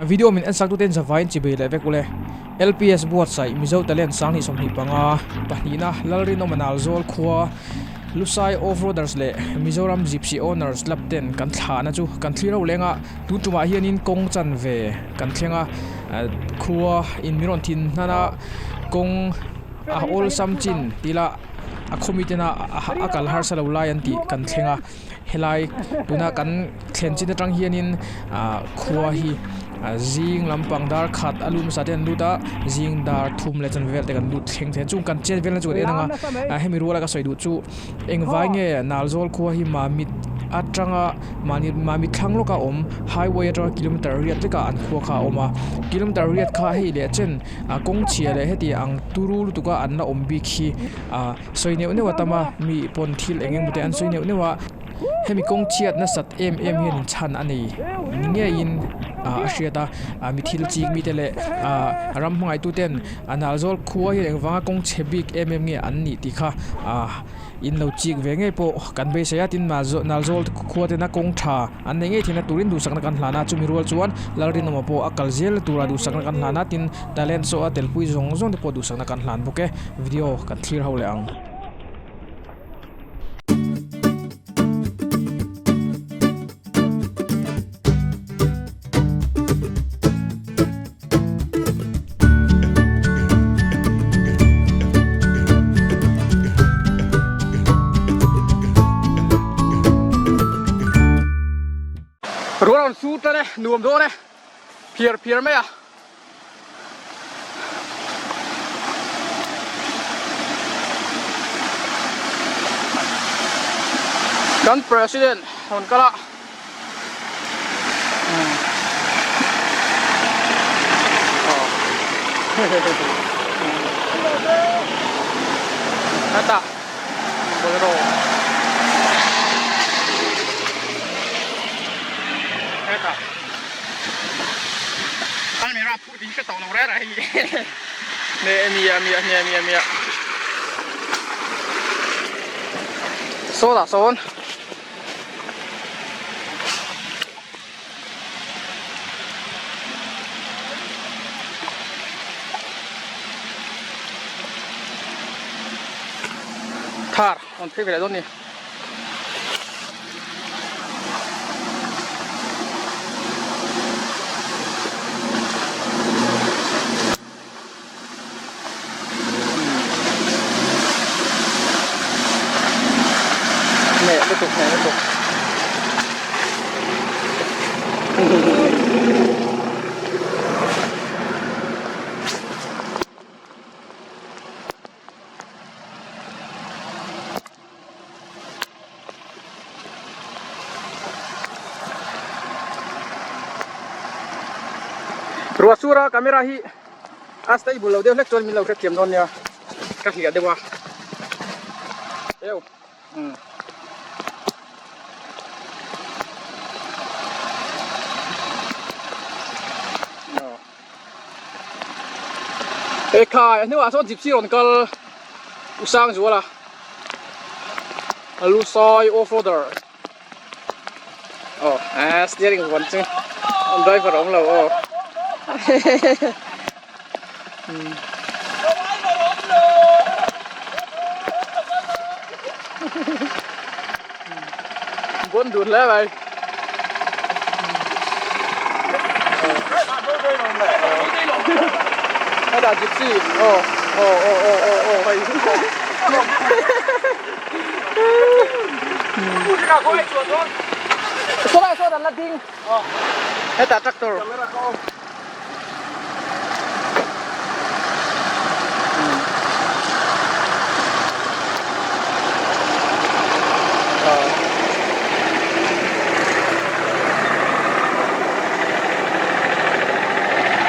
Video min en sak tute in zavaiin chi bei leh vek ule. LPS buatsaih Mizo Talent Sanghnih 25 pahnihna Lalrinawma Nalzawl khua Lusai Off-roaders leh Mizoram Gypsy Owners Club ten kan thlahna chu kan thlir ho leng a, tun tumah hianin kawng chanve kan thleng a, khua in min rawn thin hnan a, kawng a awlsam chin tila a khawmi tena a kal harsa lo lai an tih kan thleng a, helai tuna kan thlen chin atang hianin ah khua hi zing lampang dar khat a lut hmasa te an lut a zing dar thum leh chanve vel te kan lut thleng thei a chung kan chet velna chu kan en ang a hemi ruala ka sawi duh chu engvai nge Nalzawl khua hi Mamit atanga mahni Mamit thlang lawka awm highway atanga kilometer riat vekah an khua kha a awm a kilometer riat kha hei leh chen a kawng chhia leh heti ang turu lutuk a an la awm bik hi ah sawi neuh neuh a tam a mi pawn thil eng emaw te an sawi neuh neuh a hemi kawng chhiat nasat em em hian in chhan a nei ni ngeiin ah a hriat a ah mi thil chik mite leh ah ram hmangaih tu ten a Nalzawl khua hian engvanga kawng chhe bik em em nge an nih tih kha ah in lo chik ve ngei pawh kan beisei a tin Nalzawl khua tena kawng tha an nei ngei theihna turin duhsakna kan hlan a chumi rual chuan Lalrinawma pawh a kal zel tura duhsakna kan hlan a tin talent saw a telpui zawng zawng te pawh duhsakna kan hlan bawk e video kan thlir ho leh ang. Ruah rawn sur tan e, nuam dawn e, phiar phiar mai a. Kan president rawn kal a. Heta bolero heta almira phuh tih hi hre tawh lo reng reng hei ne nia mia nia mia mia sawtah sawn. Thar rawn phei ve leh dawn a ni. Hneh lutuk hneh lutuk Ruah sur a camera hi a stable lo deuh hlek chuan min lo hrethiam dawn nia ka hliah deuh a eu umm. Ekhai a hnuah sawn gypsy rawn kal u sang zual a a lu sawi off roader aw eh steering vawn chu driver a awm lo aw Bon dun hle mai. Heta gypsy aw aw aw aw aw aw hei. Sawlai sawn an la ding. Heta tractor.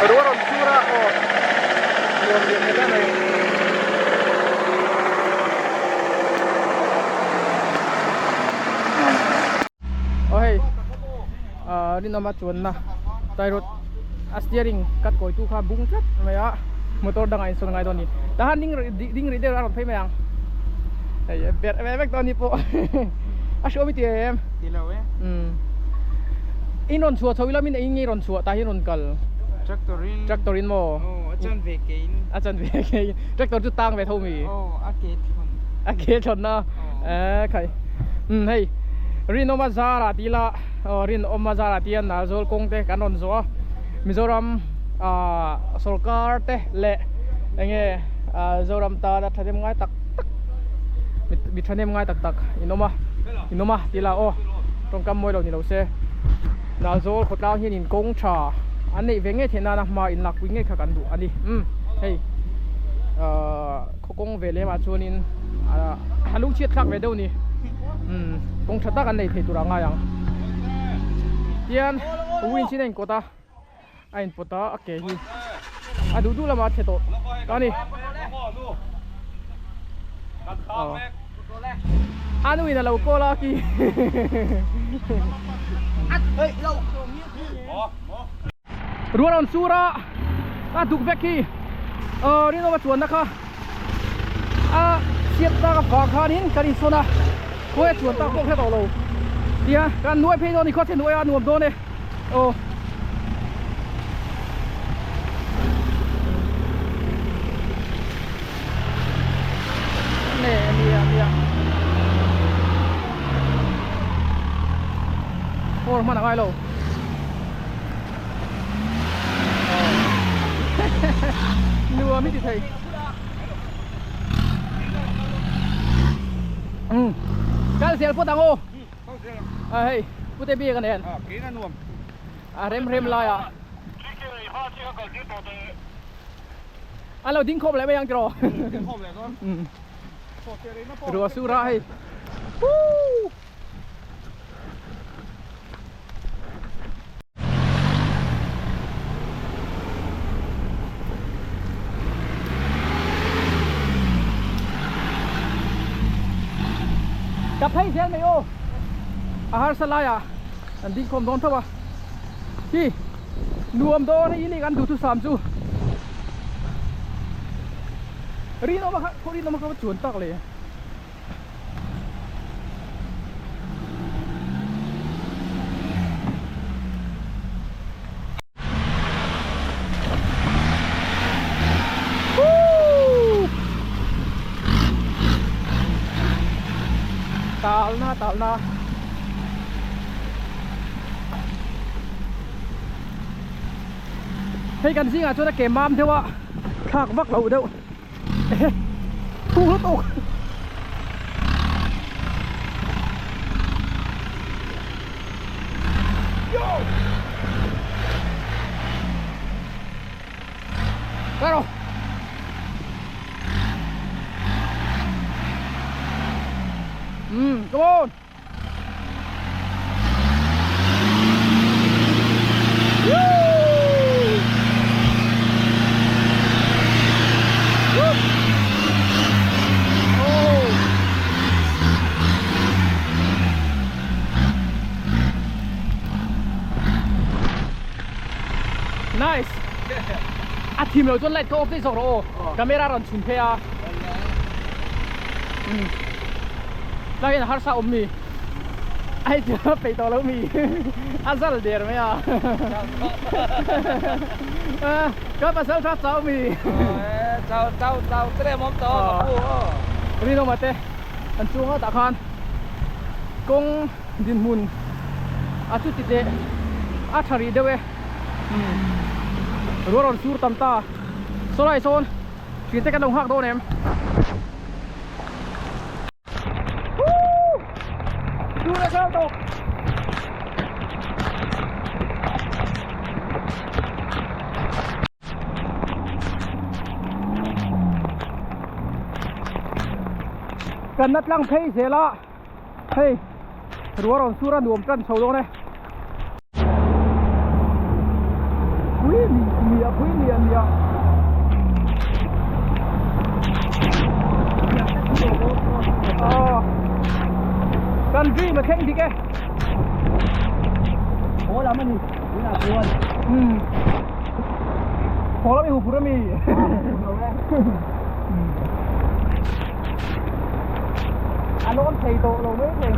Ruah rawn sur a aw nuam leh hmel em mai. Aw hei ah rinawma chuanna tairot a steering cut kawi tu kha bung tlat mai a motor dangah in sawn ngai dawn a ni tahan ding rih ding rih deuh a rawn phei mai ang hei a berh ve vek tawh a ni pawh a hriawm i ti em ti lo e umm. In rawn chhuah chho ila min ei nge rawn chhuah tah hian rawn kal? Tractor in. Tractor in maw? Aw, a chan ve ke in. A chan ve ke in. Tractor chu tang ve tho mi? Aw, a ke thlawn. A ke thlawn na. Aw. Khai. Um hei Rinawma zara tih ila aw Rinawma zara tih hian Nalzawl kawng te kan rawn zawh a. Mizoram ah sorkar te leh enge ah Zoram tana thahnem ngai tak tak mi thahnem ngai tak tak in awm a in awm a tih ila aw tawngkam mawi lo ni lo se Nalzawl khawtlang hian in kawng tha an neih ve ngei theih nana hma in lakpui ngei kha kan duh a ni umm hei ahh khaw kawng ve lem ah chuanin ah a lungchhiat thlak ve deuh a ni umm kawng tha tak an nei thei tur ah ngai ang tian winch in a inkawt a. a inpawt a a ke hi a duh duh lamah a thle tawh ta a ni a nu in a lo call a khi rual rawn sur a a duk vek khi aw rinawma chuanna kha a chhiat tak avang khanin kan insawn a khawi a chuan tak pawh hre tawh lo tia kan nuai phei dawn a ni khaw thlen nuai a nuam dawn e. Aw. Nè nia nia. Four hman a ngai lo. Nuam hi ti thei. Um. Kal zel phawt ang aw. A hei Pu te biak a nen. A rem rem lai ah. An lo ding khawm leh mai ang tiraw. Rua sur a hei. Woo! Ka phei zel mai aw a harsa laiah an ding khawm dawn tho a hi nuam dawn hei ni kan duhthusam chu rinawm a kha khaw rinawm a kha va chuan tak le. Talna talna Hei kan zingah chuan a ke mam deuh a thlak vak loh deuh Ehe thu lutuk Claro. Come on. Nice. A thim lo chuan light ka off daih zawk rawh aw. Camera rawn chhun phei a. Tlai hian a harsa awm mi. Ai chu peih tawh lo mi. A zal der mai a. Ka pasal tha chau mi. Chau chau chau tlem awm tawh ka pu aw. Rinawma te an chuang a tah khan kawng dinhmun a chu ti teh a tha rih deuh e. Ruah rawn sur tam ta. Sawlai sawn Thir te kan lo nghak dawn em? Chu na chau tawk. Kan na tlang phei zel a hei ruah rawn sur a nuam tan chho dawn e. Pui nia pui nia nia. Kan dream a thleng dik e. Haw lam a ni tunah chuan. Haw lam i hu phur a mi. A lawn thei tawh lo mai thei.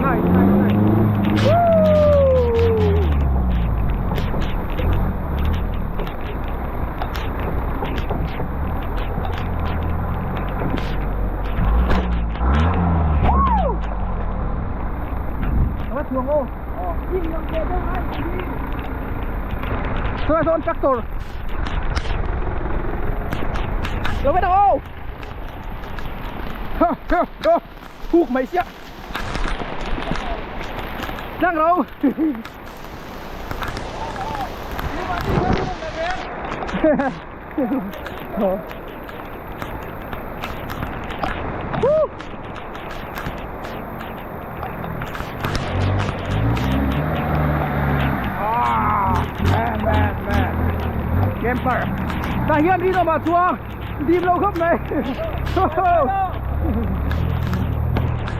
Nice, nice, nice. Tunah sawn tractor lo vek ang aw ha ha ha huk mai sia tlang ro Camper tah hian rinawmah chuang dim lo khawp mai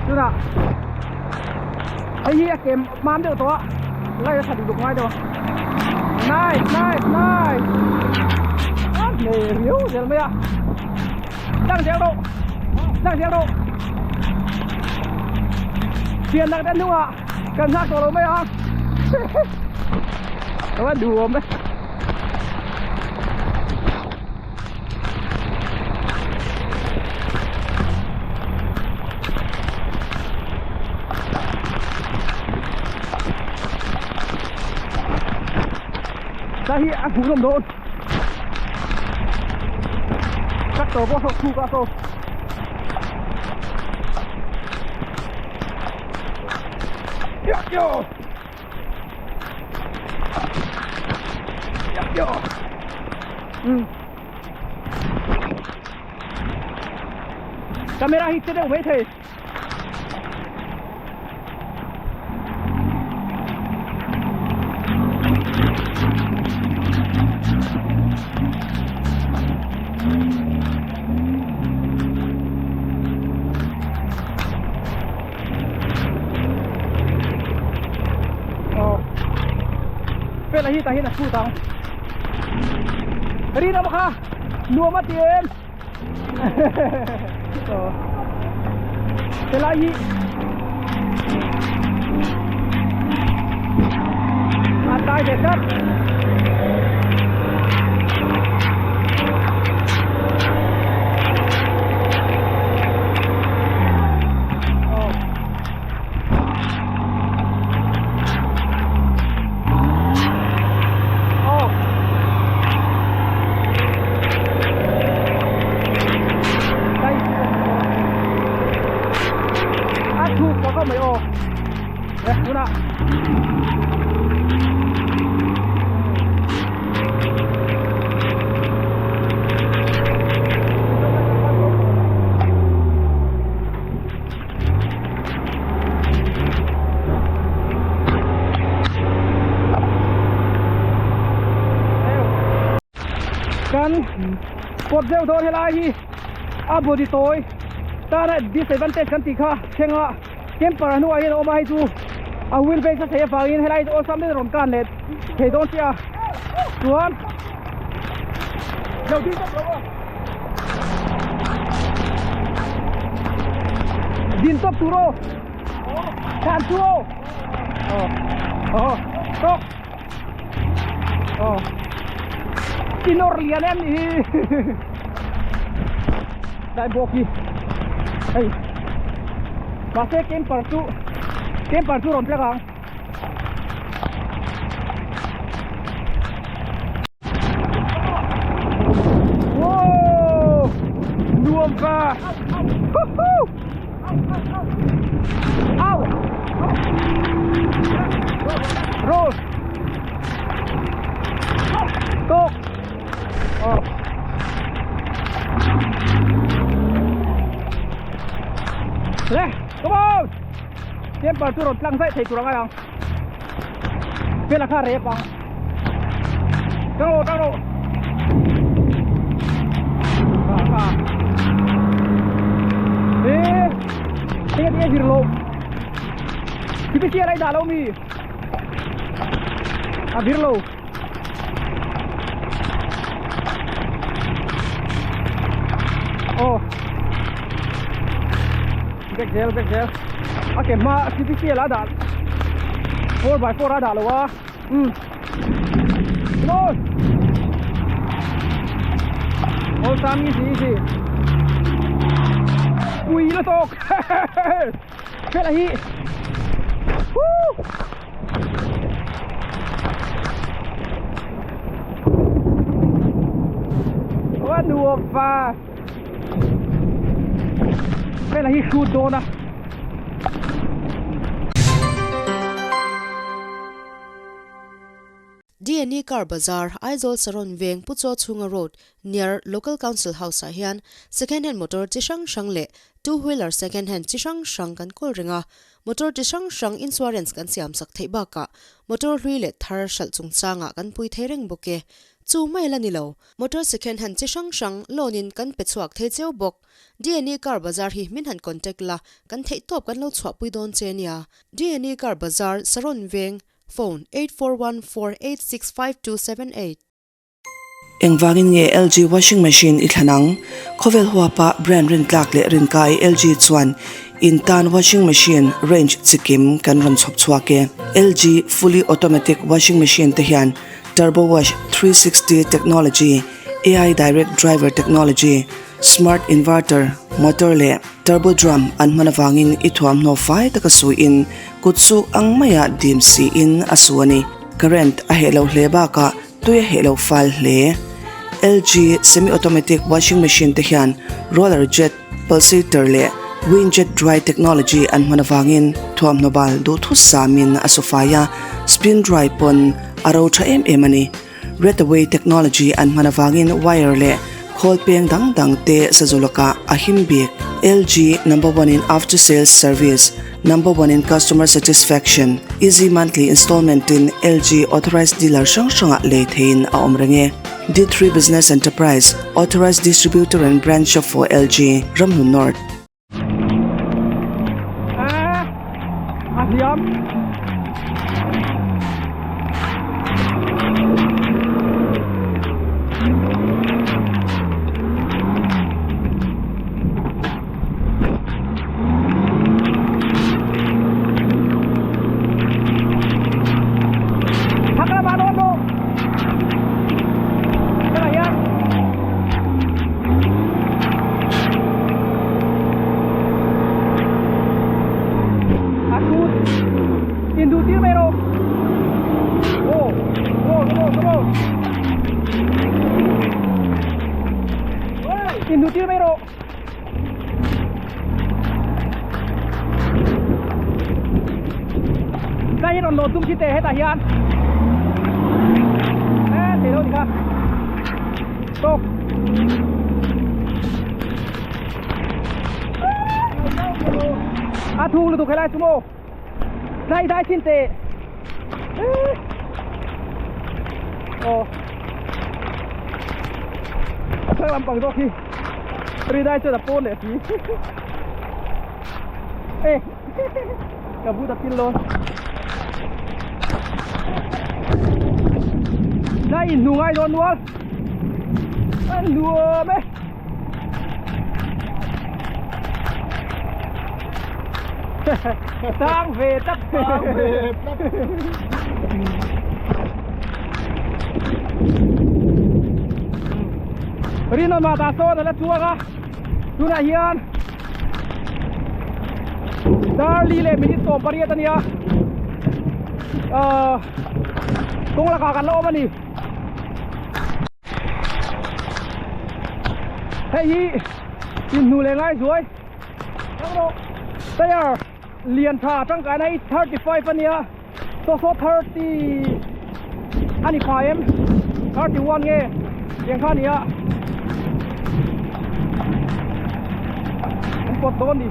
tunah hei hi a kem hmam deuh tawh a lai a tha duh duk ngai deuh a nice nice nice a nei riau zel mai a tlang zel rawh tlang zel rawh thian dang te hnungah kan nghak tawh lo mai a ka va duhawm e. Ta hi a hmuh nawm dawn tractor pawh saw chhuk a saw Yo yo Yo yo Camera hi che deuh mai thei. Pela hi tah hian a chhut ang rin awm kha nuam a ti em helai hi a tai ve tlat A thuk tawh khawp mai aw e tunah Kan pawt deuh dawn helai hi a body tawi tana disadvantage kan tih kha thleng a camper a hnuaiah hian a awm a hei chu a wheel base a thei avangin helai hi chu awlsam deuhin a rawn kan leh thei dawn chiah a chuan lo ding tawp lo aw. Din tawp tur aw Than chu aw Aw Tawk Aw Inawr lian em nih hi Dai bawk hi Hei Mahse camper chu Camper chu rawn tlak ang Wow! Nuam ka! Woohoo! Au! Roll! Tok! Oh. Le, come on! Camper chu rawn tlang daih thei tur angai ang. Vela kha rep ang. Tang rawh tang rawh. Kha kha. E tinge tinge vir lo. Tipi sia lai dah lo mi. A vir lo. Oh. Back zel back zel. A ke hma CPC la dah. 4x4 a dah lo a umm come on awlsam easy easy pui la tawk hela hi woo a nuam va hela hi hrut dawn a. Dne Car Bazar, Aizawl Saron Veng Pu Chaw Chhunga Road, near Local Council House ah hian second hand motor chi hrang hrang leh two wheeler second hand chi hrang hrang kan kawl reng a. Motor chi hrang hrang insurance kan siam sak theih bakah motor hlui leh thar hralh chungchangah kan pui thei reng bawk e. Chu mai la ni lo, motor second hand chi hrang hrang loan in kan pe chhuak thei cheu bawk. Dne Car Bazar hi min han contact la, kan theihtawp kan lo chhuahpui dawn che nia. Dne Car Bazar, Saron Veng, Phone, 8414865278. Engvangin nge LG washing machine i thlan ang? Khawvel huapa brand rintlak leh rinkai LG chuan in tan washing machine range chikim kan rawn chhawp chhuak e. LG fully automatic washing machine te hian turbo wash 360 technology, AI direct driver technology, Smart inverter, motor leh turbo drum an hman avangin i thuamhnaw fai taka suiin kut suk ang maia dim siin a su a ni. Current a heh lo hle bakah tui a heh lo fal hle. LG semi-automatic washing machine te hian roller jet, pulsator leh wind jet dry technology an hman avangin thuamhnaw bal duhthusamin a su fai a, spin dry pawn a ro tha em em a ni. Redaway technology an hman avangin wire leh khawl peng dang dang te sazu lakah a him bik. LG number one in after sales service, number one in customer satisfaction, easy monthly installment in LG authorized dealer hrang hrangah lei theihin a awm reng e. D3 Business Enterprise, authorized distributor and branch shop for LG, Ramhlun North. A hliam. Thak lamah dawn rawh. Hetah hian. A thut in duh tir mai rawh aw aw come on come on in duh tir mai rawh Ka hi rawn lawh tum khi teh hetah hian e thei lo ni kha tawk a thung lutuk helai chu maw dai dai chin teh aw thlang lampang zawk hi ri dai chuan a pawn leh si e ka but a pil dawn dai in hnu ngai dawn nual a nuam e tang ve tlat tang ve tlat rinawma tah sawn a la chuang a tunah hian Darli leh minute 18 a nia ahh kawng lakah kan la awm a ni hei hi inhnu leh ngai zuai tyre lian tha tangkaina hi 35 a nia saw saw 30 a ni pha em 31 nge tiang kha a ni a an pawt dawn ni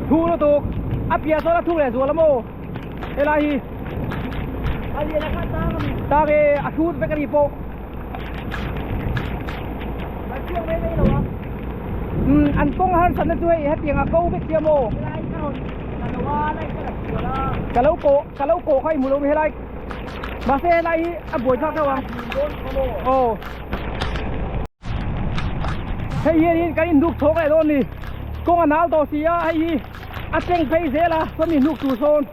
Thu lutuk a piah sawn a thu leh zual a maw helai hi tang e a hrut vek a ni pawh. chhuak mai mai lo a. Umm an kawng harsatna chu hei hetiang a ko vek sia maw? Helai ka rawn la lo a, lai ka la sual a. Ka lo kawh ka lo kawh kha i hmu lo mi helai mahse helai hi a buaithlak deuh ang. Aw. Hei hian kan inhnuk chhawk leh dawn a ni kawng a nal tawh si a hei hi a tleng phei zel a chuan inhnuk tur sawn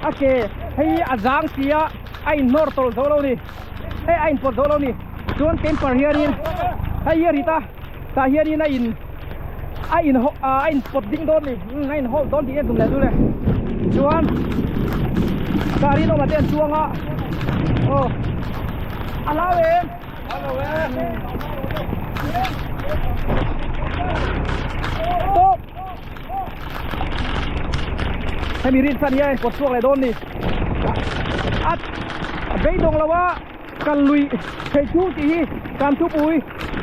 a ke hei hi a zang si a a inhnawr tawlh zo lo a ni hei a inpawt zo lo a ni chuan camper hianin hei hi a rit a tah hianin a in a in a inpawt ding dawn a ni a in hold dawn tih en tum leh chu le chuan tah rinawma te an chuang a aw a hlau em. Stop. Hemi rin san hian pawt chhuak leh dawn ni. A beidawng lo a kal lui thei thu tih hi kan thupui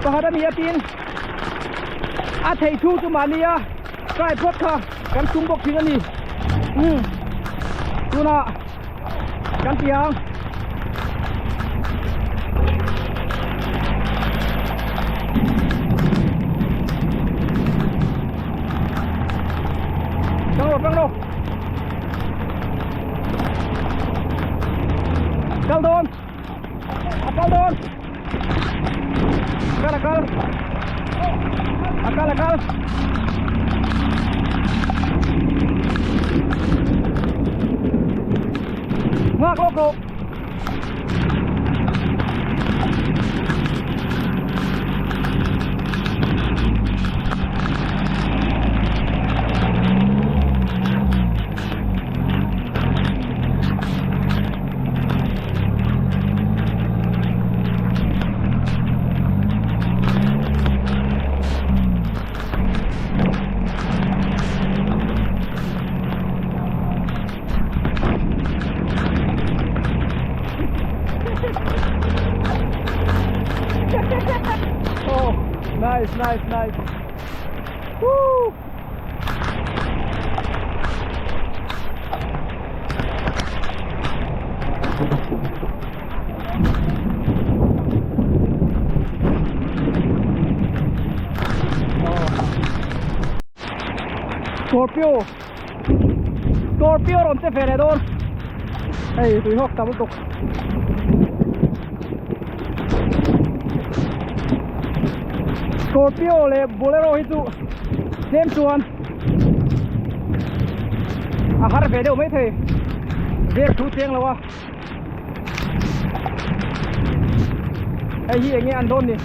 pakhat a ni a tin a thei thu chu mahni a try phawt kha kan tum bawk thin a ni. Umm tunah. Kan ti ang. Kang ro, kang ro. Kal dawn. A kal dawn. Kal a kal. A kal a kal. Nghak lawk rawh. Oh, nice, nice, nice. Woo! Scorpio Scorpio rawn che ve leh dawn hei tui hawk tam lutuk Scorpio leh Bolero hi chu tlem chuan a har ve deuh maithei zep thu chiang lo a hei hi eng nge an dawn ni.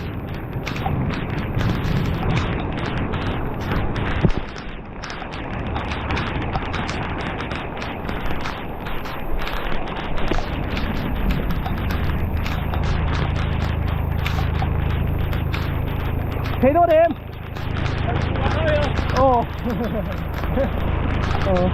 Thấy đâu em? Ồ. Ồ.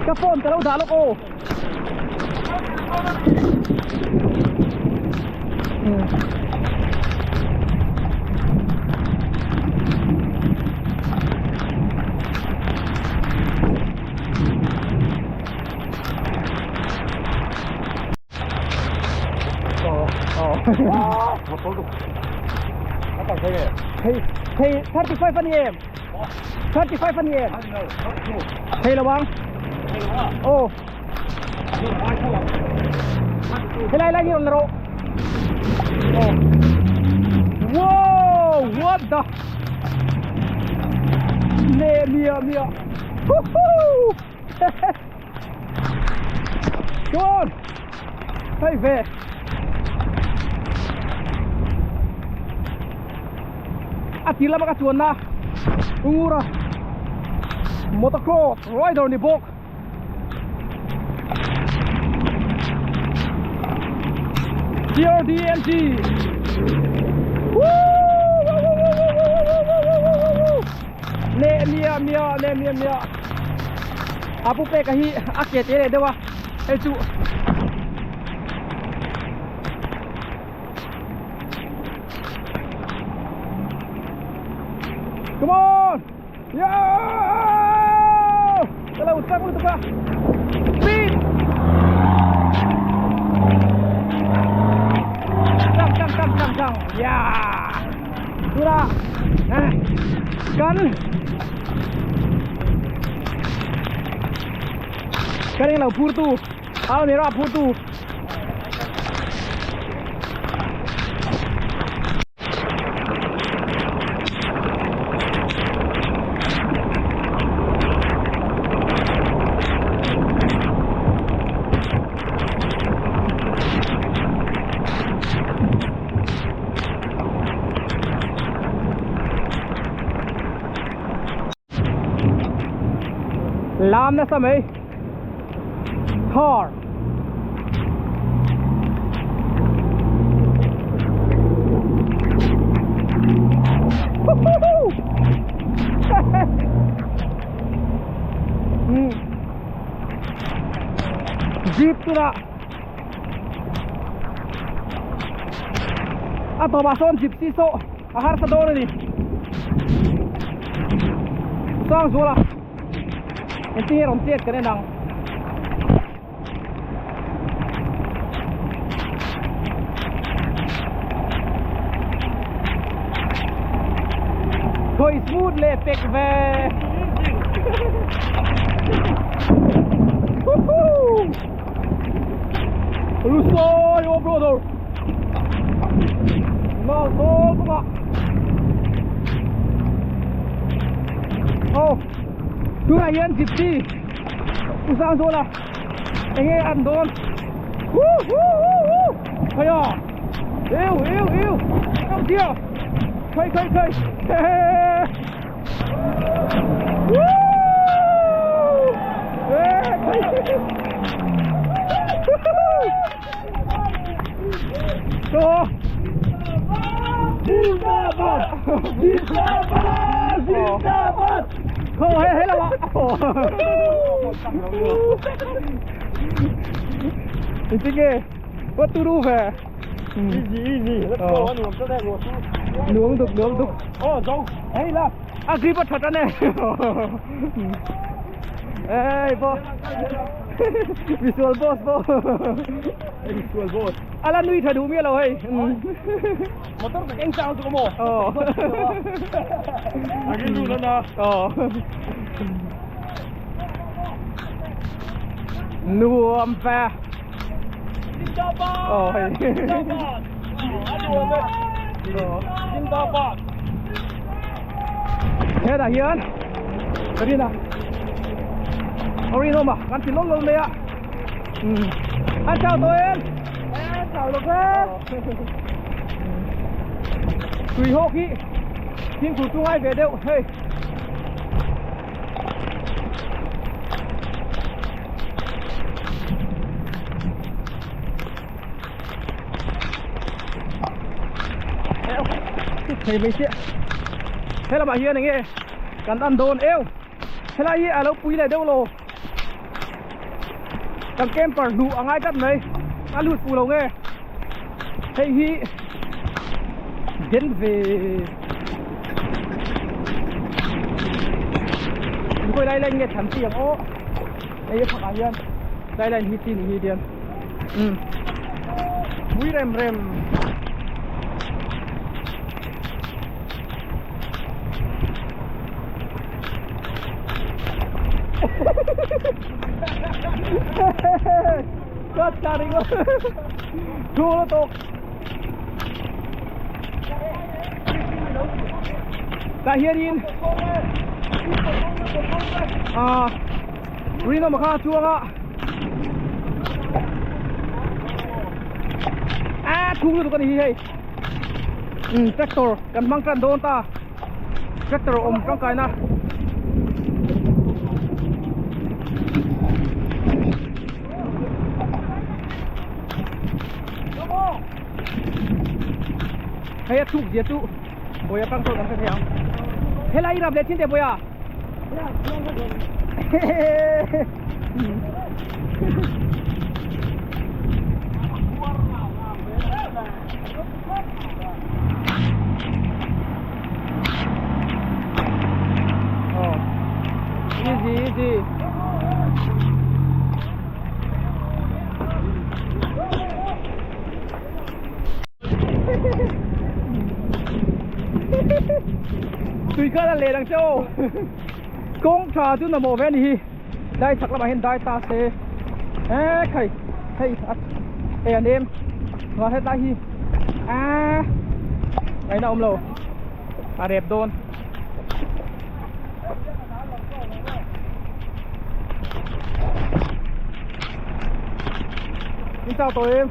Ka phone ka lo dah lawk aw. Thei thei 35 a ni em? 35 a ni em? Thei lo ang. Aw. Helai lai hi rawn la rawh. Aw. Wow, what the? Nè mia mia. Woohoo! Come on. Hei ve. A tir lama ka chuanna Ungura motocross rider ni bawk. CRDMG. Nè mia mia nè mia mia. A pu peka hi a ke te leh deuh a hei chu. Come on! Yeah! Ka lo chang lutuk a. Speed! Chang chang chang chang chang. Yeah! Tura. Eh. Kan. Kan eng lo phur tu. Almira phur tu. Lam nasa mai Car Jeep tunah a tawpah sawn gypsy saw a harsa dawn a ni Sangzuala engtin nge rawn chet kan en ang. Khawih smooth leh pek ve. Lusoi oh brother. Nào thôi các bạn. Oh. Tunah hian gypsy U sang zawn a eng nge an dawn Woo woo woo woo Khai a Yêu yêu yêu Come here Khai khai khai He he Woo Ê khai Woo Zindabad Zindabad Zindabad Không hết hết là bỏ Thì nghe What to do về Easy easy Let's go Nuông cho đây Nuông được nuông được Oh dâu Hay là À grip thật anh này Ê bo Visual boss bo Visual boss Ala nui thật đủ mía rồi hay Motor ka keng sao mo Ờ Agin lu na Ờ Nuông pha Ờ hay Zindabad Hetah hian ka rin a a rinawm a kan ti lawk lawk mai a umm an chau tawh em an chau lo ve tui hawk hi thingpui chu ngai ve deuh hei. Thei mai chiah he lamah hian eng nge kan an dawn eu helai hi a lo pui leh deuh lo kan camper hnuh a ngai tlat mai a lut fuh lo nge hei hi den ve khawi lai lai nge tham chi ang aw hei a phakah hian lai lai hi chi ni hi dian umm mui rem rem. Cut cutting Thu nó tuột Tại hianin ah rinawm kha a chuang a a thung lutuk a ni hi hei umm tractor kan hmang tan dawn ta tractor awm tangkai na. Hei a thuk zia chu Bawia tang sawn an hre thei ang helai i rap leh thin teh Bawia chi. Tui kha la leh ang che aw. Kawng tha chu namawh ve a ni hi. Dai chhak lamah hian dai ta se. E khai hei a hei an em nga hetlai hi a ngaihna awm lo a rep dawn. Xin chào tụi em.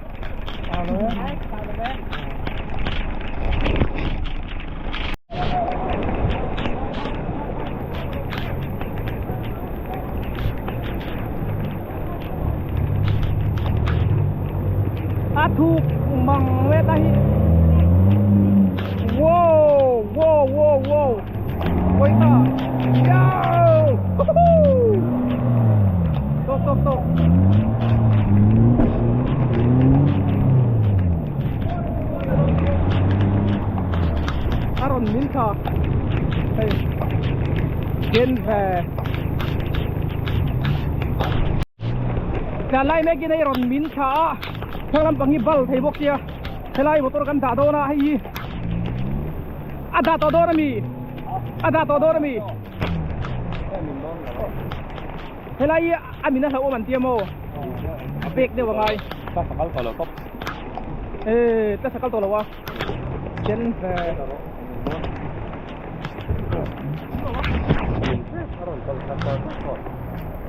A thuk mang ve ta hi. Wow, wow, wow, wow. Quay ta. Yo! Tok, tok, tok. A rawn min tha. Hei. Ken ve. Tlan lai mek in hei rawn min tha a. Thlang lampang hi bal thei bawk sia. Helai motor kan dah dawn a hei hi. A dah tawh dawn ami? A dah tawh dawn ami? Helai hi a min a hlauhawm an tia maw? A pek deuh a ngai. Ka sakal tawh lo tawp. E ka sakal tawh lo a. Chen ve.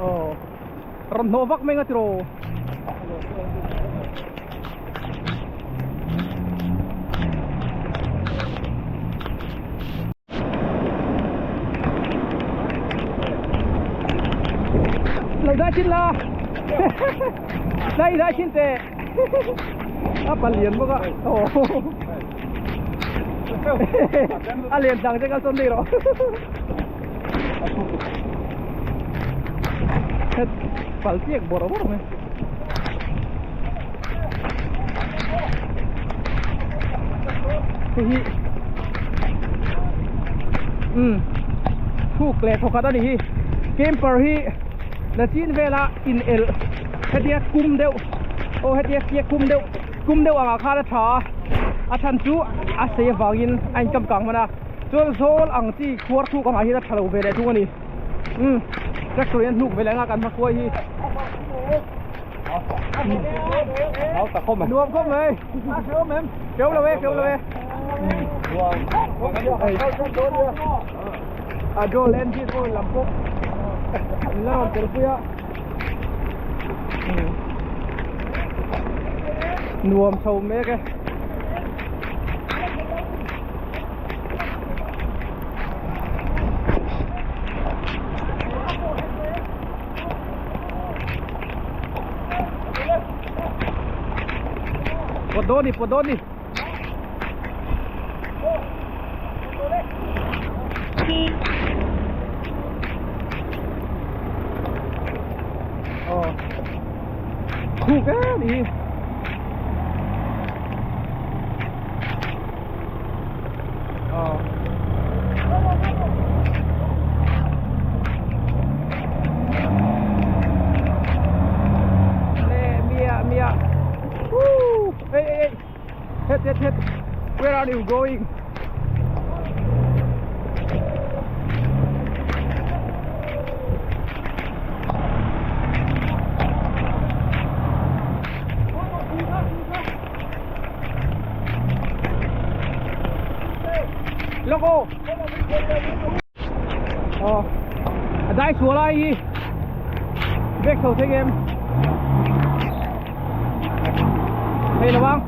Aw. Rawn hnawh vak mai nga tiraw. Lo dai chin la Dai dai chin teh A palian bawk a A lian dang che kal sawn daih rawh Pal chiak bawrh bawrh mai Hei hi Umm Thuk leh thawkhat a ni hi Camper hi la chin vela in elh hetia kum deuh aw hetia tia kum deuh kum deuh angah khan a tha a a chhan chu a sei avangin a inkam kang hman a chuan zawl ang chi khuar thuk angah hian a tha lo ve leh thung a ni umm tractor in a hnuk ve leh anga kan hma hi nuam khawp mai keu lo e keu lo e a draw engine oil lam pawh an la rawn tel pui a nuam chho mek e pawt dawn ni pawt dawn ni Ờ. Khu cái đi. Ờ. Nè, Mia, Mia. Woo! Hey, hey, hey. Het, het, het. Where are you going? Loco. Ờ. Dai sual ai hi. Vek chho thei em. Thei lo ang.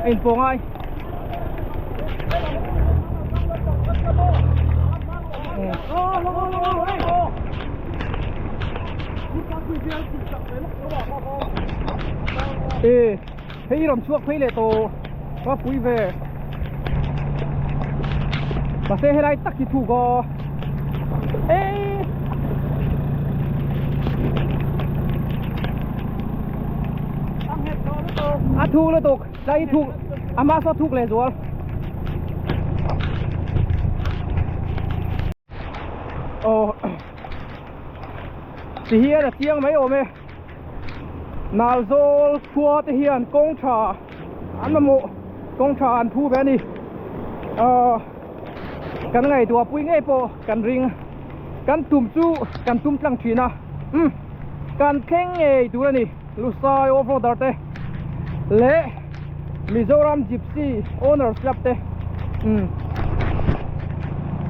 A inpawh ngai. Ê, hei rawn chhuak phei leh tawh ka pui ve mahse helai tak hi thuk aw ê a thuk lutuk tlai thuk ama saw thuk leh zual aw. Ti hian a chiang mai awm e. Nalzawl khua te hian kawng tha an mamawh kawng tha an phu ve a ni. Ahh kan ngaihtuah pui ngei pawh kan ring kan tum chu kan tum tlang thin a umm kan thleng ngei tur a ni Lusai off roader te leh Mizoram Gypsy Owners Club te umm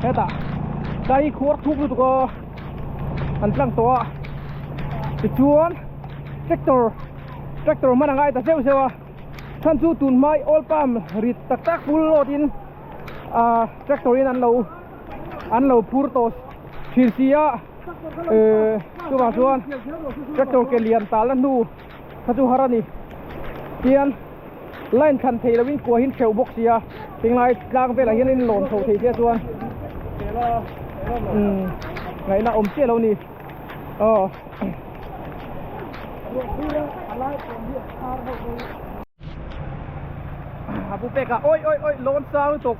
hetah tlai khuar thuk lutuk aw. an tlang tawh a tichuan tractor tractor hman a ngai ta zeuh zeuh a chhan chu tun hma oil palm rit tak tak full load in ah tractor in an lo an lo phur tawh thin si a ehh chuvang chuan tractor ke lian talna hnu kha chu har a ni tian line thlan theih loh in kua hi an hreuh bawk si a tinglai tlang velah hian in lawn chho thei sia chuan umm ngaihna awm chiah lo ni aw. A pu pek a oi oi oi lawn sang lutuk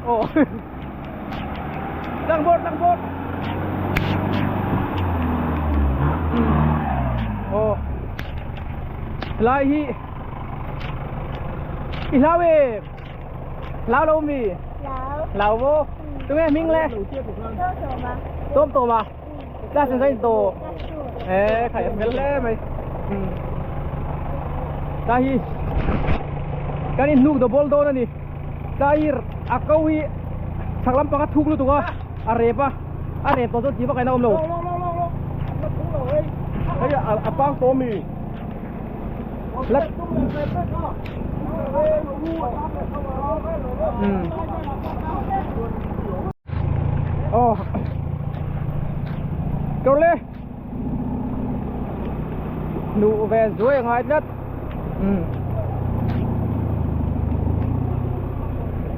aw tlang bawr tlang bawr aw lai hi i hlau em hlau lo mi hlau vô tu nghe minh le tôm tôm à ta sẽ dây tổ ê khải mel le mày ta hi kan in hnuk double dawn ani ta hi a ko hi chhak lampang a thuk lutuk a a rep a a rep tawh chuan tih vak a inawm lo hei a pang tawh mi la aw tawle Hnuh ve zuai a ngai tlat umm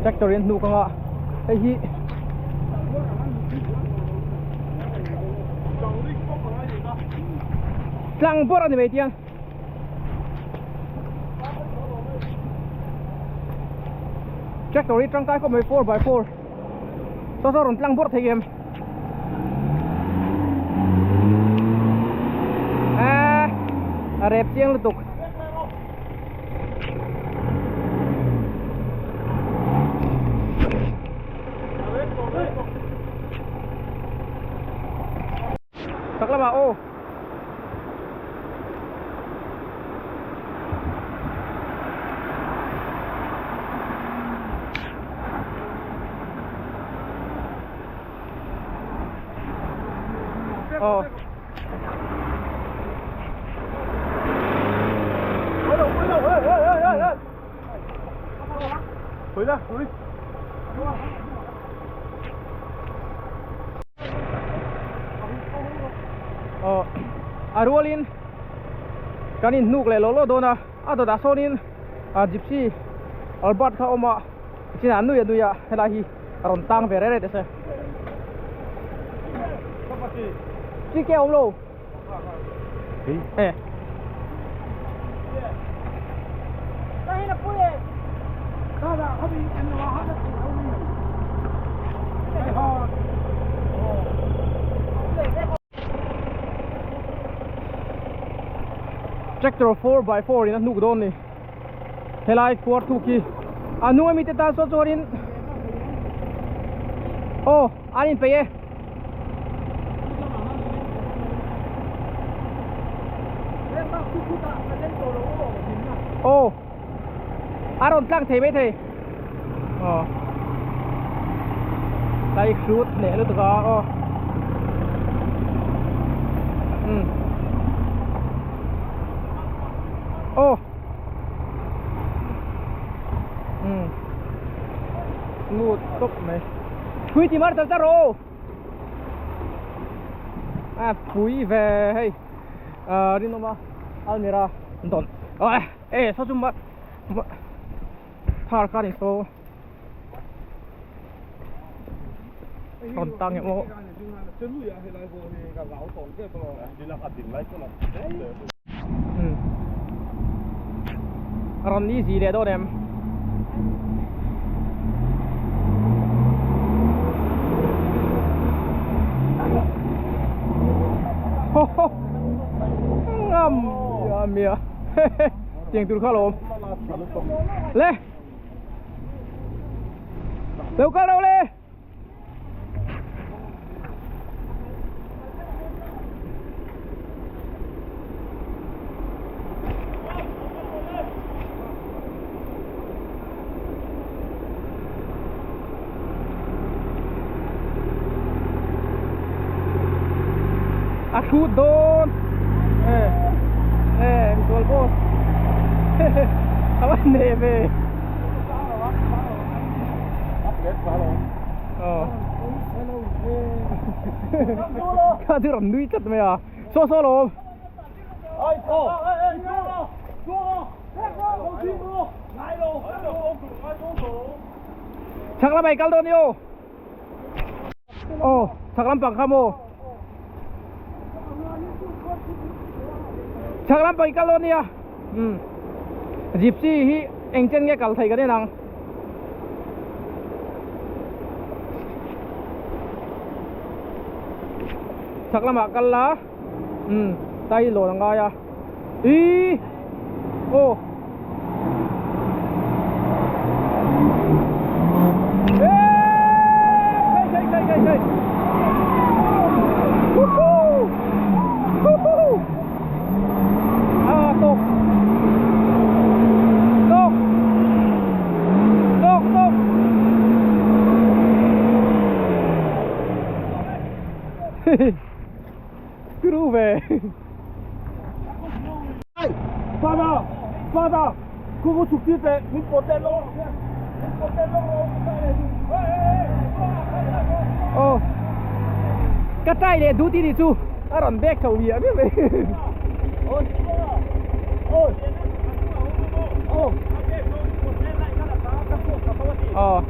tractor in hnuk anga hei hi tlang bawrh a ni mai tiang tractor hi tangkai khawp mai 4x4 saw saw rawn tlang bawrh thei em. A a rep chiang lutuk chak lamah aw Ờ.回来，回。 Ờ, a rualin kan in hnuk leh lawh lawh dawn a a dawtah sawnin a gypsy Albert kha a awm a chinah a nui a nui a helai hi a rawn tang ve reh reh teh se chi ke awm lo e Tractor 4x4 in a hnuk dawn ni. Helai khuar thuk hi a hnung ami te tan saw chuanin aw an inpeih e. Aw a rawn tlang thei maithei aw tlai hrut leh lutuk a aw umm aw. Um smooth tawp mai pui ti mar tel ta rawh a pui ve hei ah rinawma almira an dawn ah e saw chu ma phar kha a ni saw rawn tang em aw. A rawn easy leh dawn em? Ho ho ngam ya mia tiang tur kha lawm le lo kal ro le A hrut dawn e e misual boss a va hneh ve aw kha chu rawn nui tlat mai a saw saw lawm. Chhak lamah i kal dawn i aw. Aw, chhak lampang kha maw? Chhak lampang i kal dawn nia. Um. Gypsy hi eng chen nge kal thei kan en ang. Chhak lamah kal la. Um, tai lawn a ngai a. Ih! Aw. Turu ve. Aw ka try leh duh tih nih chu a rawn bek chho viah viah mai. Aw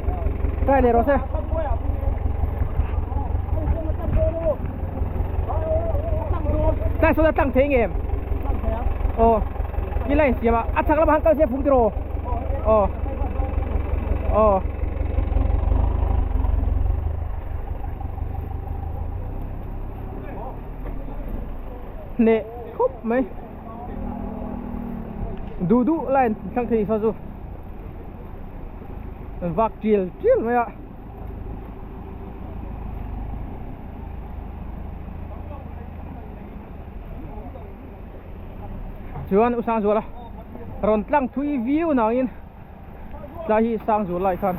try leh rawh se. Tlai sawn a tlang thei ngem aw i line siam a a chhak lamah han kal se phung tiraw aw aw hneh khawp mai duh duh line thlang thei saw chu vak tial tial mai a. Chuan u Sangzuala rawn tlang thui viau nangin tlai hi Sangzual lai khan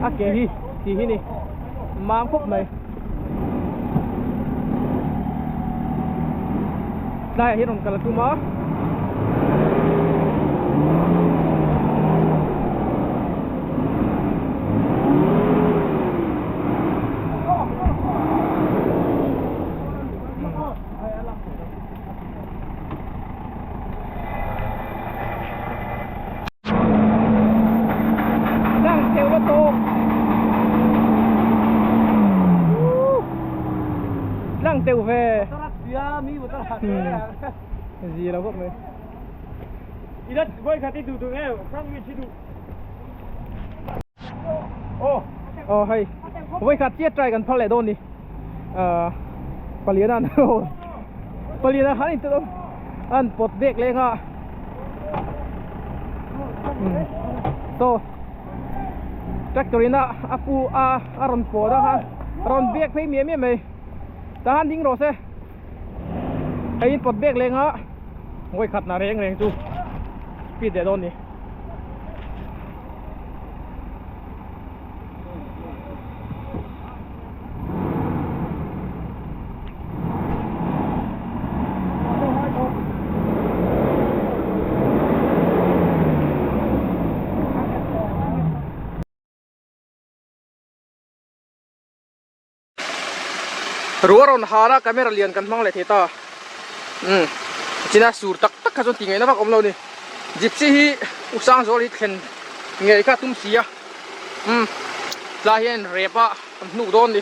a ke hi tih hi ni mang khawp mai tlaiah hian rawn kal a tum a. Tlang theuh la tawk Tlang teuh ve Zi lo khawp mai Aw hei vawikhat chiah try kan phal leh dawn ni ah palian an palian a han in an pawt bek leng a so tractor in a a pu a a rawn pawt a rawn bek phei miah miah mai tahan ding rawh se. Hei in pawt bek leng a ngawi khat na reng reng chu speed leh dawn ni. Ruah rawn har a camera lian kan hmang leh thei ta umm china sur tak tak kha chuan tih ngaihna vak a awm lo a ni gypsy hi u Sangzuala hi thlen ngei kha a tum si a umm tlai hian rep a kan hnuk dawn a ni.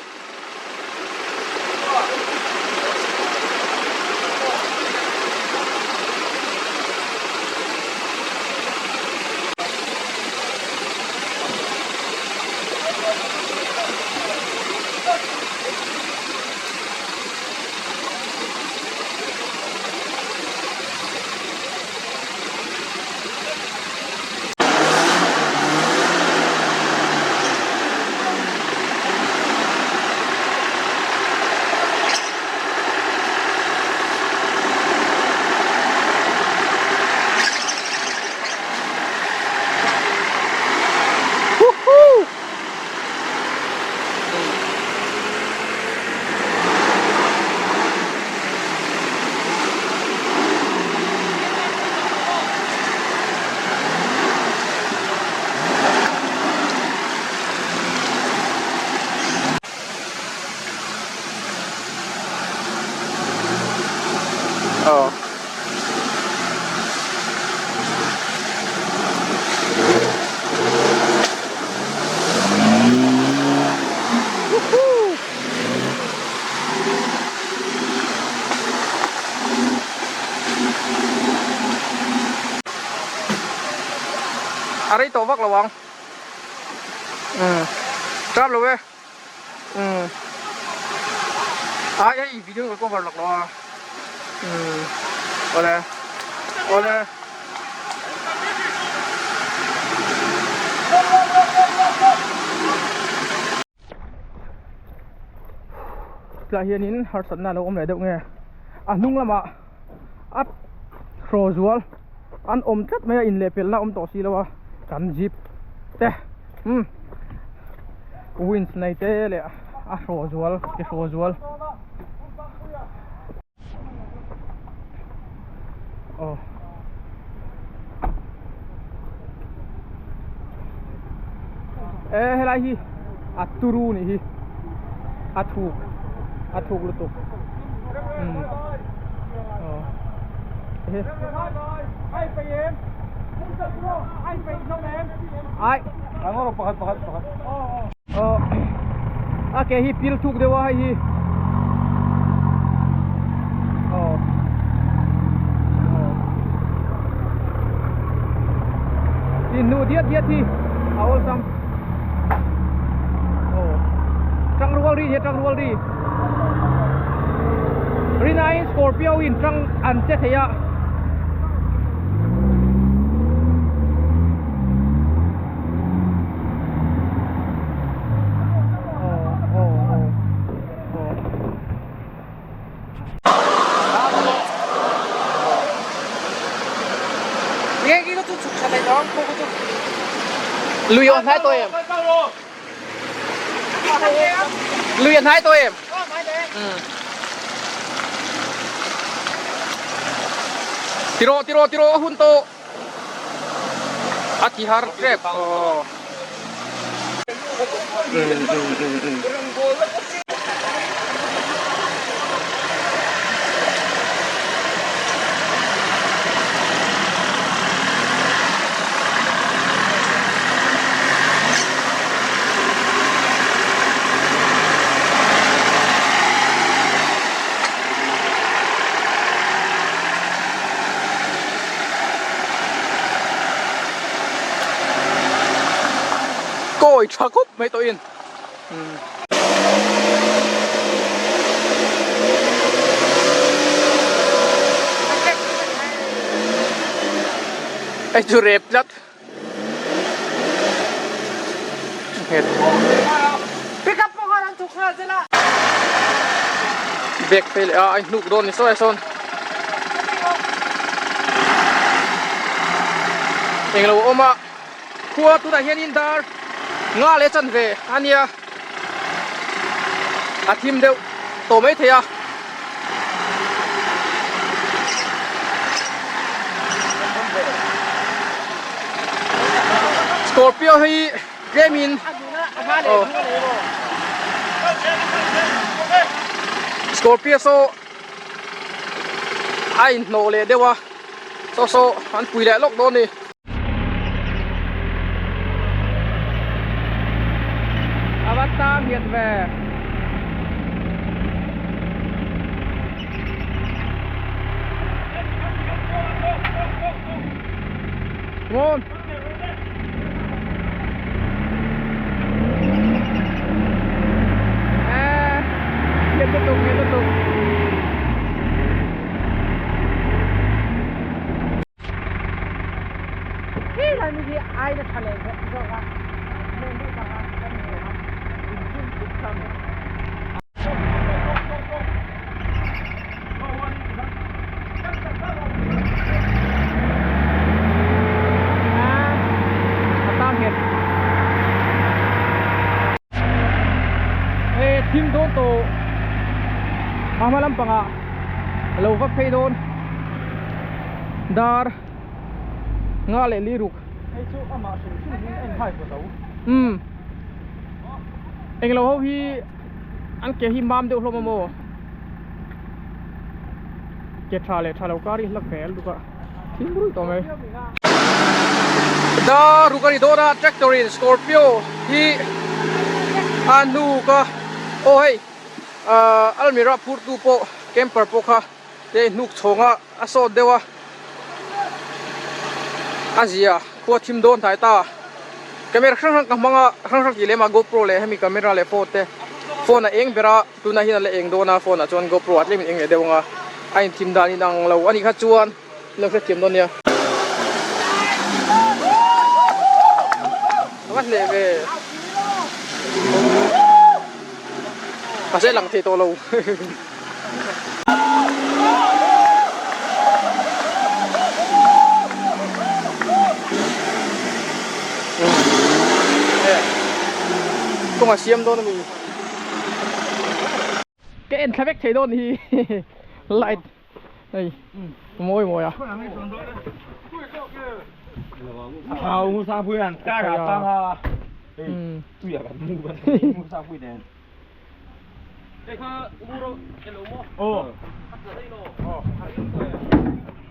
A rei tawh vak lo ang. Umm tap lo e. Umm ai hei video ka cover lak lo a. Umm awle awle. Tlai hianin harsatna a lo awm leh deuh nge a hnung lamah a hraw zual an awm tlat mai a inlehpelhna a awm tawh si lo a kan jeep te umm winch nei te leh a hraw zual ke hraw zual aw e helai hi a turu nih hi a thuk a thuk lutuk umm aw he ai Aw a ke hi pil thuk deuh a hei hi aw aw inhnuh diat diat hi a awlsam aw tangrual ri hi tangrual ri rinaiin scorpio in tang an che thei a. Lui a hnai tawh em? Lui a hnai tawh em? Tiraw tiraw tiraw a hun tawh. A ti har tep aw. Kawi tha khawp mai tawh in Hei chu rep tlat Bag phei leh a a hnuk dawn ni sawi a sawn englo a awm a khua tunah hianin dar nga leh chanve a nia a thim deuh tawh mai thei a. Scorpio hi tlemin aw Scorpio saw a inhnawh leh deuh a saw saw an pui leh lawk dawn a ni. A va tang hian ve. Come on. À, tiếp tục, tiếp tục. Thim dawn tawh a hma lampangah a lo va phei dawn dar nga leh li ruk umm englo ho hi an ke hi mam deuh hlawm a maw ke tha leh tha lo kar hi hla fel duk a thim rui tawh mai dar ruk a ni dawn a tractor in scorpio hi a hnuk a aw hei ahh almirah phur tu pawh camper pawh kha te hnuk chhawng a a sawt deuh a. A zia khua thim dawn hnai ta. Camera hrang hrang ka hmang a, hrang hrang tih lem a GoPro leh hemi camera leh phone te phone a eng ber a, tunah hian a la eng dawn a phone ah chuan GoPro ah tlem in eng leh deuh ang a, a inthim dan in ang lo a nih kha chuan lo hrethiam dawn nia. A va hleh ve. Mahse lang thei tawh lo. Kawng a siam dawn a mi. Ka en thla vek thei dawn hi light hei mawi mawi a.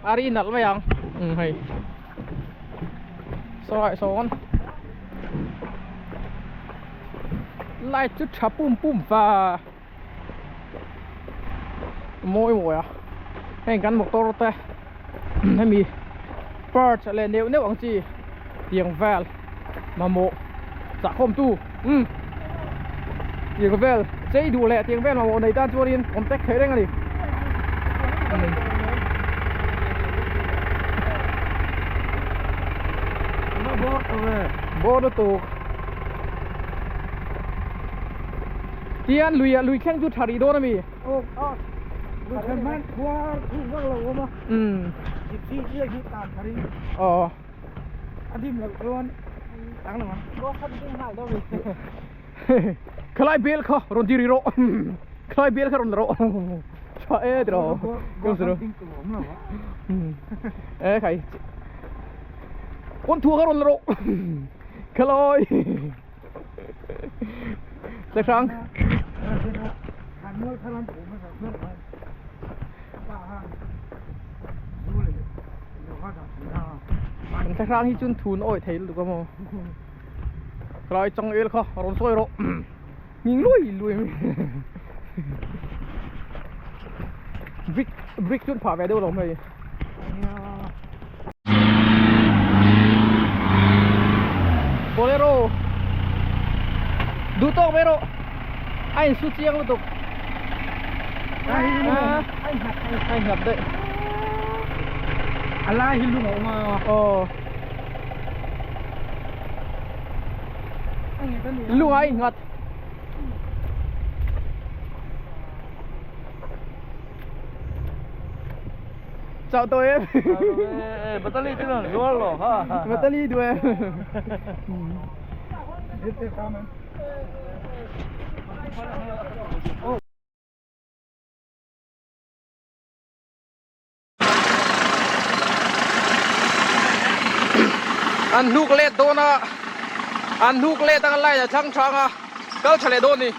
A ri nalh mai ang umm hei saw ah sawn light chu tha pum pum va mawi mawi a heng kan motor te hemi parts leh neuh neuh ang chi tiang vel mamawh chahkhawm tu umm tiang vel chei duh leh tiang vel mamawh nei tan chuanin contact theih reng a ni bawr lutuk tian lui ah lui thleng chu tha rih dawn a mi. Umm aw khalai bel kha rawn ti ri rawh khalai bel kha rawn la rawh tha e tiraw e khai kawn thua kha rawn la rawh khalai Tla hrang. Kan tla hrang hi chun thun awih thei lutuk a maw. Khalai chang el kha a rawn sawi rawh. Nghing lui lui mai. Brick brick chun phah ve deuh lo mai. Bolero duh tawk mai rawh a in su chiang lutuk a in nghat daih a lai hi lung a awm a aw lung a in nghat. Chào tôi em. Batali chu là zuar lo ha. Batali du em. An hnuk let dawn a, an hnuk let anga line a thlang thang a, kal tha leh dawn a ni.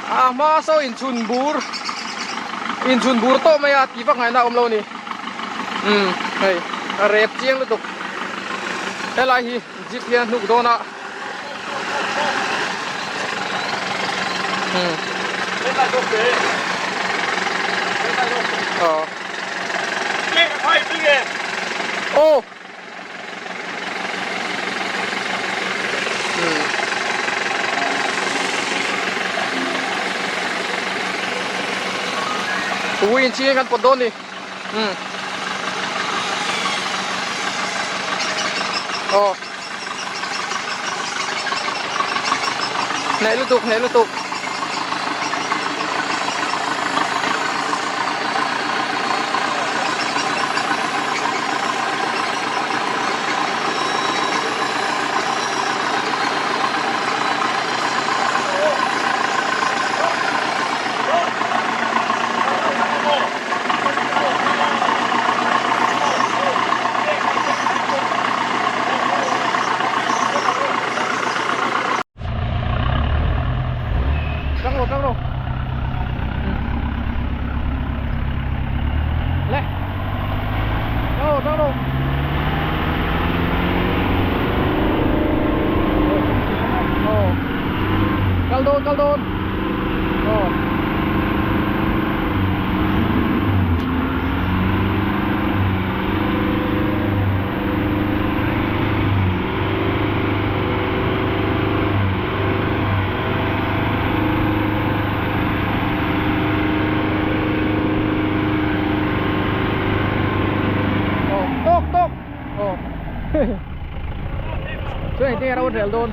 A hma saw inchhun bur inchhun bur tawh mai a tih vak ngaihna a awm lo a ni. Umm hei a rep chiang lutuk helai hi jeep hian a hnuk dawn a. Umm aw aw. Ui in chiang kan pawt dawn ni. Um. Aw. Hneh lutuk, hneh lutuk. Tang rawh tang rawh Le Tang rawh tang rawh Aw Kal dawn kal dawn Aw Chuan engtin nge ro an rel dawn?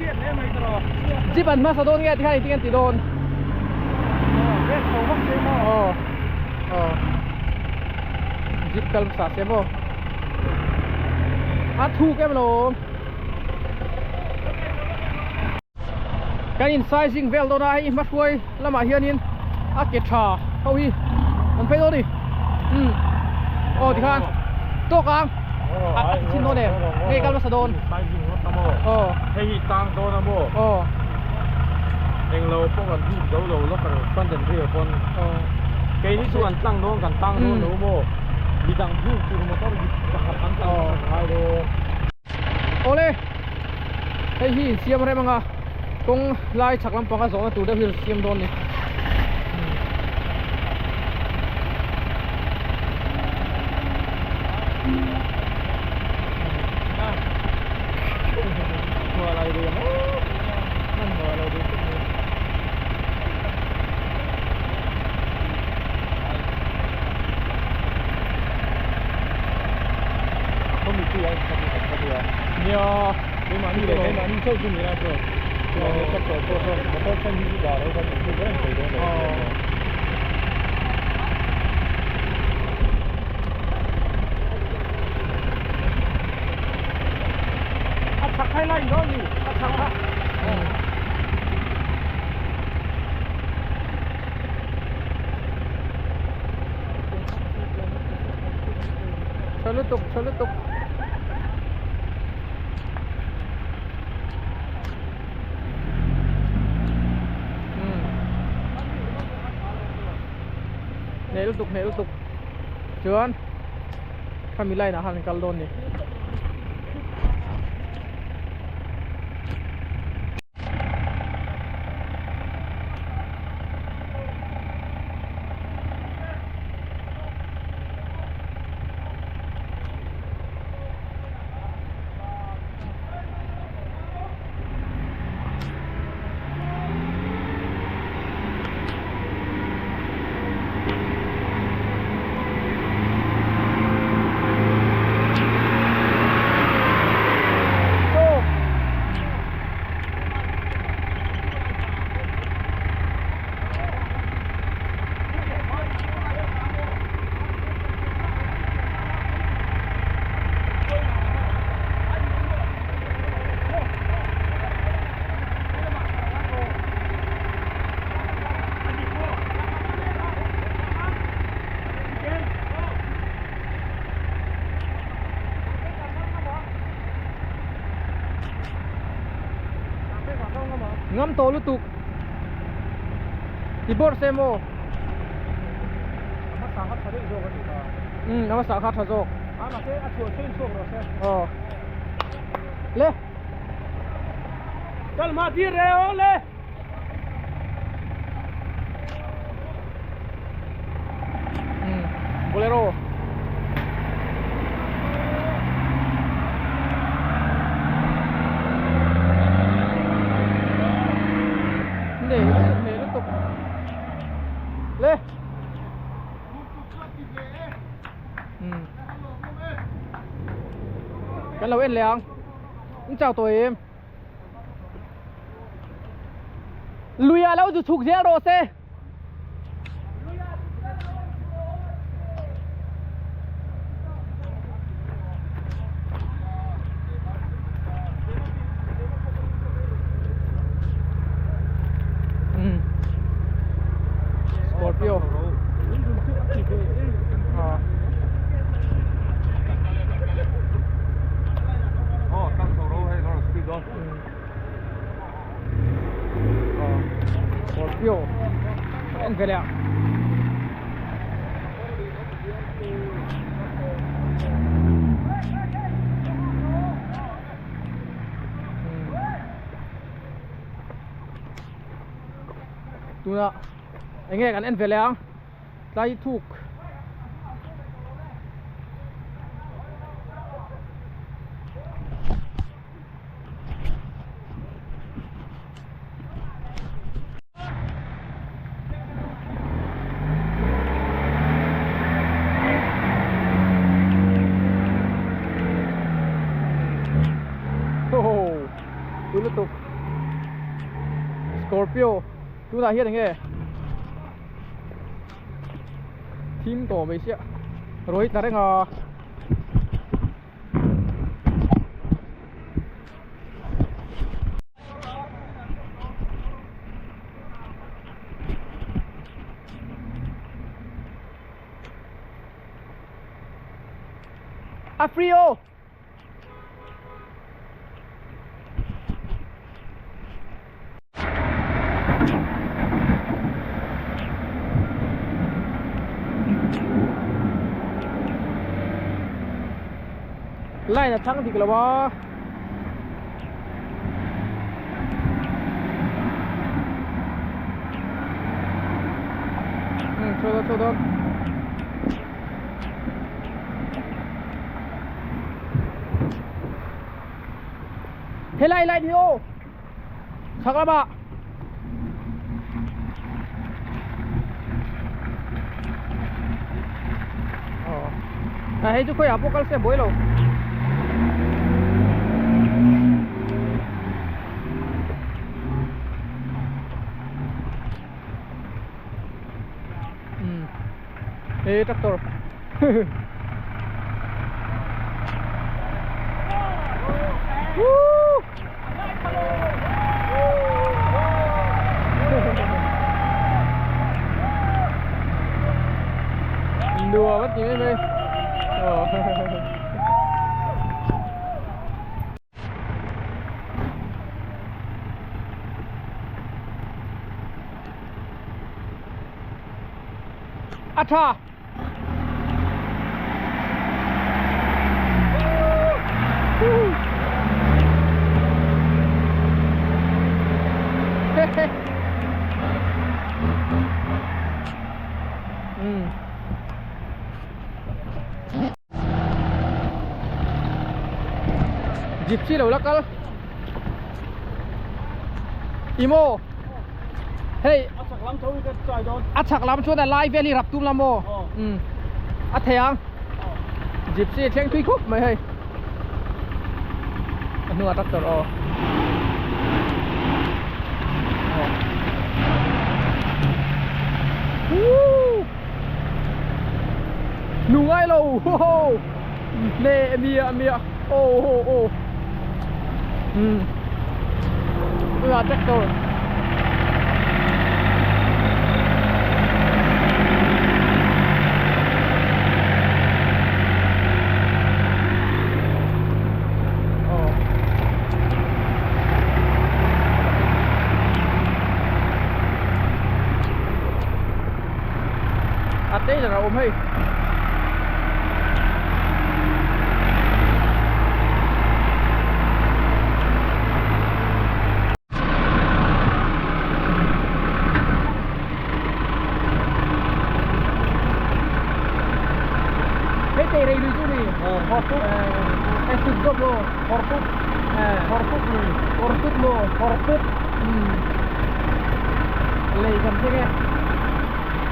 Jeep an hmasa dawn nge tikhan engtin nge an ti dawn? Aw aw Jeep kal hmasa se maw? A thuk em lo. Kan in sizing vel dawn a hei hmahruai lamah hianin a ke tha ho hi an phei dawn a ni umm aw tikhan tawk ang a ti chhin dawn em nge kal hmasa dawn aw hei hi tang dawn a maw aw englo pawh kan hip zo lo locker front and rear pawn aw keini chu an tlang dawn kan tang dawn lo maw midang hmuh tur motor pakhat an tlan hmasa ngai dawn. Awle, hei hi insiam rem anga kawng lai chhak lampanga zawhna tur deuh hi a siam dawn a ni. Nia Keimahni leh keimahni chauh chu ni la chuan chuvangin tractor pawh sawn motor then hi chu dah lo khan inhmu reng thei dawn lo A chhak khai lai dawn ni a chhak kha. Tha lutuk tha lutuk. Hneh lutuk hneh lutuk chuan khami line ah khan an kal dawn a ni. Ngam tawh lutuk ti bawrh se maw umm a hmasa kha tha zawk aw le umm bolero nei lutuk nei lutuk le umm kan lo en leh ang in chau tawh em. Lui ah lo zu chhuk zel rawh se. Scorpio. À. Scorpio en ve leh a tuna enge kan en ve leh ang tlai thuk. Ho ho. Pui lutuk Scorpio tunah hian enge thim tawh mai sia ruai tla reng a. A free o. Line a chhang dik lo a. Chho dawn chho dawn. Helai line hi aw. Chhak lamah. À hei chu khawiah pawh kal se buai lo. Ê tractor. Woo! Đùa mất gì mấy A tha. Gypsy lo la kal. Imo. Hei a chhak lam chuan a lai vel hi rap tum la maw um a thei ang gypsy thleng thui khawp mai hei a hnungah tractor aw nu ngai lo ho ho nè mia mia ô ô ô um là tractor A tailor a awm hei. Hei tei rei lui chu ni. Hortuk. Eh sut zawk maw? Hortuk. Eh hortuk lui. Hortuk maw? Hortuk. Lei kan thleng e.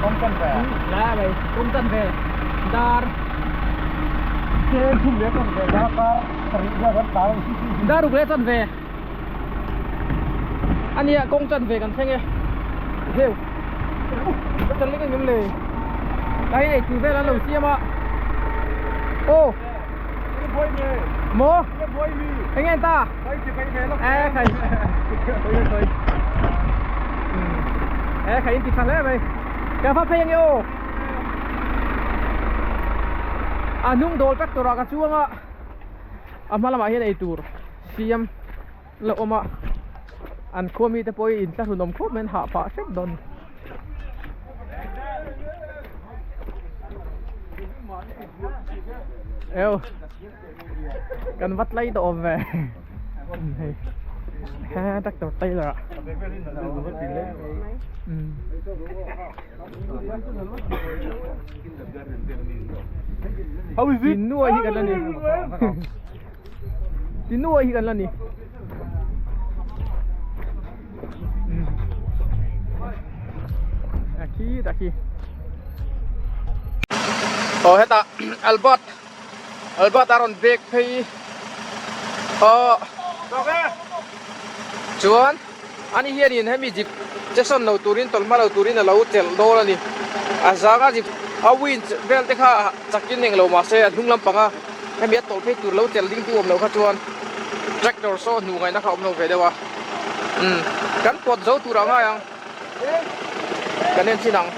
Kawng chan ve. Lai mai kawng chan ve. Dar. Chen thum leh chan ve dar kar sarih vel kan tlan. Dar ruk leh chan ve. Ania kawng chan ve kan thleng e. Heu. Chan lek engem le. Kai ei tu vel an lo siam a. Aw. Maw. Enge ta. E khai. E khai in ti tha hle mai. Ka va phei ange aw. A hnung dawl tractor ah ka chuang a. A hma lamah hian eitur siam la awm a. An khua mite pawh hi inthlahrun awm khawp mai an hah phah hrep dawn. Eo. Kan vat lai tawh awm ve. Hei. Ha tractor tailor ah. How is it? Tinua hi kan la ni. Tinua hi kan la ni. A khi ta khi. Oh heta Albert Albert a rawn bag phei. Oh. Chuan ani hianin hemi jeep che sawn lo turin tawlh hma lo turin a lo chelh dawn a ni. A zanga jeep a winch vel te kha chakin eng lo mahse a hnung lampanga hemi a tawlh phei tur lo chelh ding tu awm lo kha chuan tractor saw hnuh ngaihna kha awm lo ve deuh a. Umm kan pawt zo tur a ngai ang. Kan en chin ang.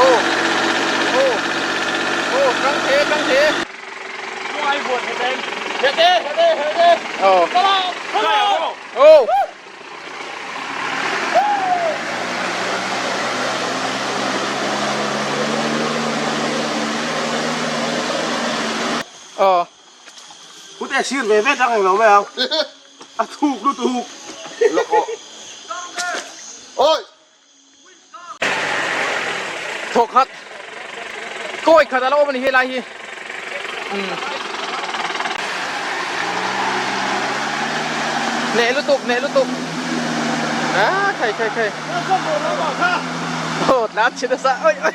Oh. Oh. Oh, căng thế, căng thế. Oh. Oh. Ờ. Pute sir ve ve tang englo mai ang. A thuk lutuk. Oi! Thawk khat kawi khat a lo awm a ni helai hi. Umm. Hneh lutuk hneh lutuk. Ah khai khai khai. Aw tlan chhe nasa oi oi.